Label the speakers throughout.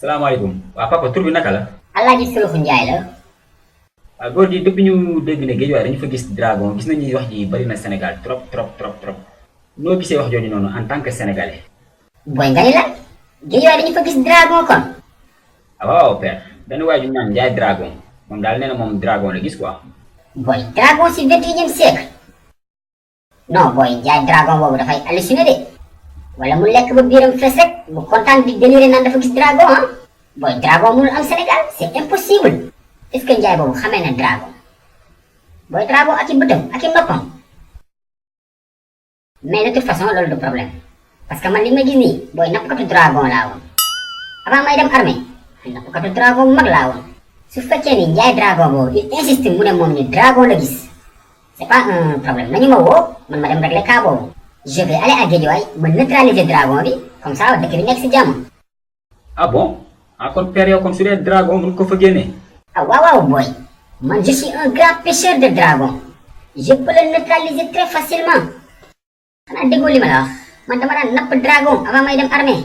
Speaker 1: salaamaaleykum waa papa tur bi naka la.
Speaker 2: Alaaji Suluxu Njaay la.
Speaker 1: waaw góor gi depuis ñu dégg ne géej waaye dañu fa gis dragon gis nañu wax ji bari na Sénégal trop trop trop trop noo gisee wax jooju noonu en tant que sénégalais.
Speaker 2: booy nga ni la géej waaye dañu fa gis dragon kon.
Speaker 1: ah waaw père benn waay ju naan Njaay dragon moom daal nee na moom dragon la gis quoi.
Speaker 2: booy dragon si 21e siècle. non booy Njaay dragon boobu dafay halluciné de. wala mu lekk ba biiram fees rek mu kontaan di déliré naan dafa gis dragon ah. booy dragon mënul am Sénégal c'est impossible. est-ce que Njaay boobu xamee na dragon. booy dragon ak i bëtam ak i noppam. mais de toute façon loolu du problème. parce que man li ma gis nii booy nappkatu dragon laa woon. avant may dem armée nappkatu dragon bu mag laa woon. su fekkee ni Njaay dragon boobu il insiste mu ne moom ni dragon la gis. c'est pas un problème nañu ma woo man ma dem régler cas boobu. je vais aller à Guédiawaye ma neutraliser dragon bi comme ça dëkk bi nekk si jàmm.
Speaker 1: ah bon ah kon père yow kon su dee dragon mun ko fa génnee.
Speaker 2: ah waaw waaw booy man je suis un grand pêcheur de dragon. je peux le neutraliser très facilement. xanaa déggoo li ma la wax man dama daan napp dragon avant may dem armée.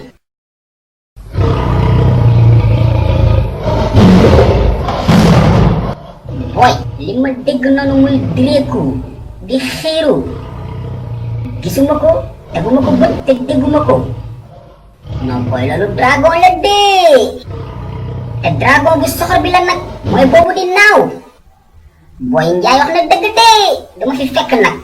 Speaker 2: booy li ma dégg noonu muy direeku di xiiru gisuma ko teguma ko bët te dégguma ko non booy loolu dragon la dee te dragon bu soxor bi la nag mooy boobu di naaw booy Njaay wax na dëgg dee dama fi fekk nag.